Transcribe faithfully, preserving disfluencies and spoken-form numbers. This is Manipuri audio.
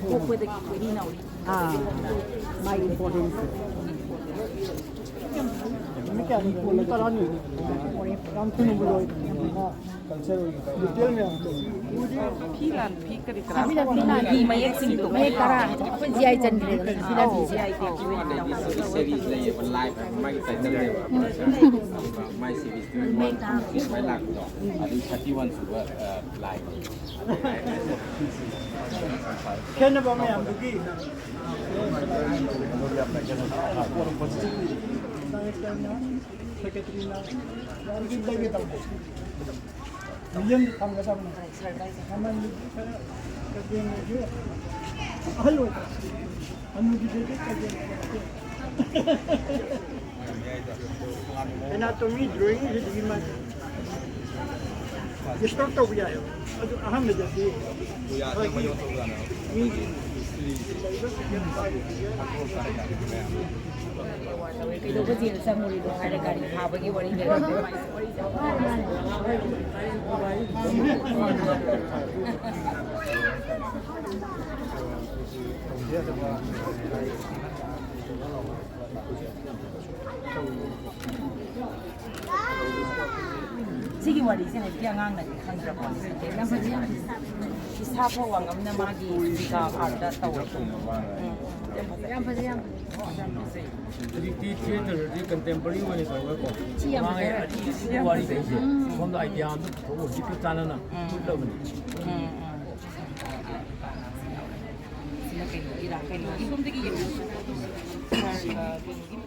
ꯄꯣꯛꯄꯗꯒꯤ ꯀꯣꯏꯔꯤ ꯅꯥꯎꯔꯤ꯫ ꯑꯥ, ꯃꯥꯒꯤ importance꯫ ꯅꯨꯃꯤꯠ ꯀꯌꯥꯅꯤ? ꯅꯨꯃꯤꯠ ꯇꯔꯥꯅꯤ꯫ ꯌꯥꯝ ꯊꯨꯅꯕꯨ ꯂꯣꯏ꯫ Culture ꯑꯣꯏꯅ detail ꯃꯌꯥꯝ ꯇꯧꯏ꯫ ꯐꯤ ꯂꯥꯟ, ꯐꯤ ꯀꯔꯤ ꯀꯔꯥ꯫ ꯐꯤ ꯂꯥꯟ, ꯐꯤ ꯂꯥꯟ꯫ ꯐꯤ ꯃꯌꯦꯛꯁꯤꯡꯗꯣ꯫ ꯃꯌꯦꯛ ꯇꯔꯥ꯫ ꯑꯩꯈꯣꯏ G I ꯆꯟꯈ꯭ꯔꯦꯗꯅ꯫ ꯐꯤ ꯂꯥꯟ, ꯐꯤ꯫ Series ꯂꯩꯌꯦꯕ, live ꯍꯥꯏꯕ ꯃꯥꯒꯤ title ꯅꯦꯕ꯫ My series ꯇꯨ ꯃꯌꯦꯛ ꯇꯔꯥ꯫ ꯁꯨꯃꯥꯏꯅ ꯂꯥꯛꯄꯗꯣ꯫ ꯑꯗꯨ thirty one ꯁꯨꯕ, ꯑ, line꯫ ꯈꯦꯠꯅꯕ ꯃꯌꯥꯝꯗꯨꯒꯤ꯫ Director ꯅ, secretary ꯅ, ꯌꯥꯔꯤꯈꯩ ꯂꯩꯒꯦ ꯇꯧꯕ꯫ Museum ꯗ ꯊꯝꯒꯗꯕꯅꯤ꯫ ꯃꯃꯜꯗꯨꯗꯤ ꯈꯔ ꯀꯩꯊꯦꯜꯗꯁꯨ ꯑꯍꯜ ꯑꯣꯏꯕ꯫ ꯑꯅꯨꯕꯤꯗꯗꯤ ꯀꯩꯊꯦꯜ꯫ Anatomy drawing ꯁꯤꯗꯤ ꯃꯥ disturb ꯇꯧꯕ ꯌꯥꯏꯑꯕ꯫ ꯑꯗꯨ ꯑꯍꯥꯟꯕꯗꯗꯤ ꯃꯤ ꯀꯩꯗꯧꯕ ꯖꯦꯜ ꯆꯪꯉꯨꯔꯤꯅꯣ ꯍꯥꯏꯔ ꯒꯥꯔꯤ ꯐꯥꯕꯒꯤ ꯋꯥꯔꯤ ꯂꯩꯔꯝꯃꯦ꯫ ꯁꯤꯒꯤ ꯋꯥꯔꯤꯁꯦ ꯍꯧꯖꯤꯛꯀꯤ ꯑꯉꯥꯡꯅꯗꯤ ꯈꯪꯗ꯭ꯔꯕ꯫ ꯌꯥꯝ ꯐꯖꯩ, ꯌꯥꯝ ꯐꯖꯩ꯫ ꯏꯁꯥ ꯐꯥꯎ ꯋꯥꯡꯉꯝꯅ ꯃꯥꯒꯤ ꯖꯤꯕꯤꯀꯥ ꯑꯥꯔꯠꯇ ꯇꯧꯋꯦ꯫ ꯎꯝ꯫ ꯌꯥꯝ ꯐꯖꯩ, ꯌꯥꯝ ꯐꯖꯩ꯫ ꯍꯧꯖꯤꯛꯇꯤ theatre ꯗꯤ contemporary ꯑꯣꯏꯅ ꯇꯧꯔꯒꯀꯣ꯫ ꯁꯤ ꯌꯥꯝ ꯃꯥꯒꯤ ꯐꯖꯩ꯫ ꯑꯔꯤꯕ ꯋꯥꯔꯤꯁꯤꯡꯁꯦ ꯎꯝ꯫ ꯁꯣꯝꯗ idea ꯑꯝꯇ ꯄꯨꯊꯣꯛꯑꯒ ꯍꯧꯖꯤꯛꯀ ꯆꯥꯟꯅꯅ ꯎꯝ꯫ ꯎꯠꯂꯕꯅꯤ꯫ ꯎꯝ, ꯎꯝ꯫ ꯁꯤꯅ ꯀꯩꯅꯣꯒꯤꯔꯥ? ꯀꯩꯅꯣꯒꯤ ꯁꯣꯝꯗꯒꯤ ꯌꯦꯡꯉꯣ꯫ ꯁꯥꯔ, ꯑ, ꯀꯩꯅꯣꯒꯤ